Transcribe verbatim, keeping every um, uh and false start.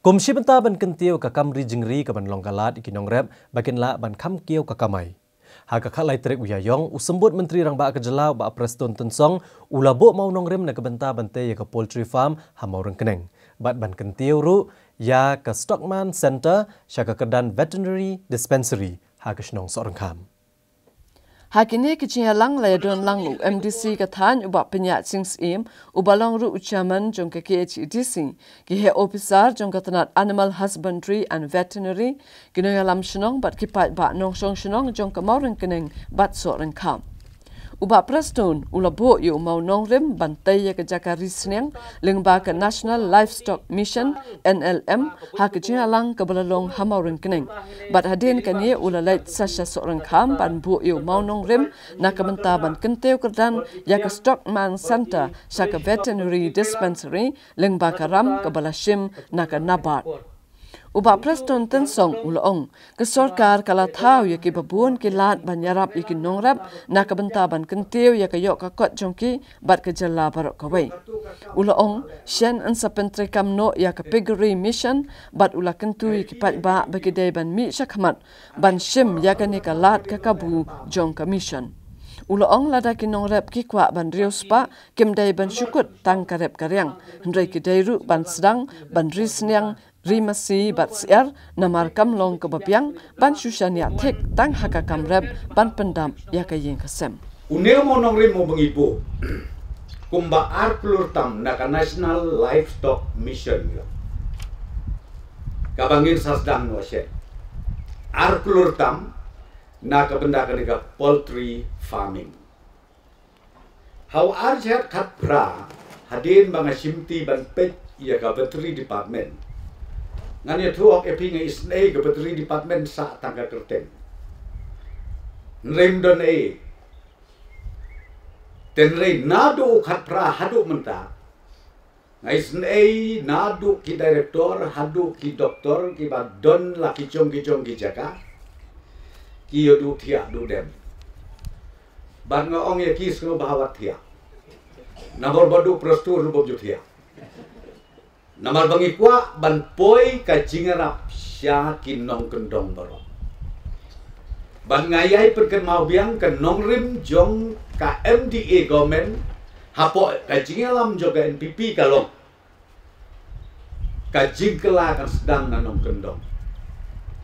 Kum shi bynta ban kyntiew ka kam ri jingri ka ban long ka lad ïa ki nongrep ba kin lah ban kham kiew ka kamai. Ha ka khatlai tarik u Ïaïong, u Symbud Myntri Rangbah ka jylla u Bah Prestone Tynsong u la buh mawnongrim na ka bynta ban tei ïa ka poultry farm ha Mawryngkneng bad ban kyntiew ruh ïa ka Stockman Centre sha ka kyrdan Veterinary Dispensary ha ka shnong Sohryngkham. Ha kine ki jingïalang la ïadon lang u M D C ka thaiñ u Bah Pynïaid Sing Syiem, u ba long ruh u chairman jong ka K H A D C, ki heh ophisar jong ka tnat Animal Husbandry and Veterinary, ki nongïalam shnong bad ki paidbah nongshong shnong jong ka Mawryngkneng bad Sohryngkham. U Bah Prestone u la buh ïa u mawnongrim ban tei ïa ka jaka ri sniang lyngba ka National Livestock Mission, N L M, ha ka jingïalang ka ba la long ha Mawryngkneng. Bad hadien kane u la leit sa sha Sohryngkham ban buh ïa u mawnongrim na ka bynta ban kyntiew kyrdan ïa ka Stockman Centre sha ka Veterinary Dispensary lyngba ka ram ka ba la shim na ka NABARD. U Bah Prestone Tynsong u la ong, ka sorkar ka la thaw ïa ki babun ki lad ban ïarap ïa ki nongrep na ka bynta ban kyntiew ïa ka ïoh ka kot jong ki bad ka jylla baroh kawei. U la ong, shen yn sa pyntreikam noh ïa ka Piggery Mission bad u la kyntu ïa ki paidbah ba ki dei ban mih shakhmat ban shim ïa kane ka lad ka kabu jong ka mission. U la ong lada ki nongrep ki kwah ban riewspah kim dei ban shu kut tang ka rep ka riang, hynrei ki dei ruh ban sdang ban ri sniang, ri masi bad syiar, namar kam long kaba biang ban shu shaniah thik tang ha ka kam rep ban pyndap ïa ka ïing ka sem. Une u mawnongrim u ba ngi buh kumba ar klur tam na ka National Livestock Mission ïa kaba ngin sa sdang noh shen. Ar klur tam na ka bynta kane ka poultry farming. Ha u ar hajar khatphra, hadien ba nga shimti ban peit ïa ka Veterinary Department, ngan ïathuh ïa phi, nga isynei ka Veterinary Department sah tang ka kyrteng. Hynrei ym don ei. Te hynrei naduh u khatphra haduh mynta, nga isynei naduh ki director haduh ki doktor kiba don la ki jong ki jong ki jaka, ki ïa duh thiah duh dem. Bad nga ong ïa ki, sngewbha wat thiah. Namar ba duh Prestone ruh bym ju thiah. Namar ba ngi kwah ban poi ka jingïarap sha ki nongkyndong baroh. Bad nga ïai pynkynmaw biang, ka nongrim jong ka M D A government hapoh ka jingïalam jong ka N P P ka long, ka jingkylla kan sdang na nongkyndong.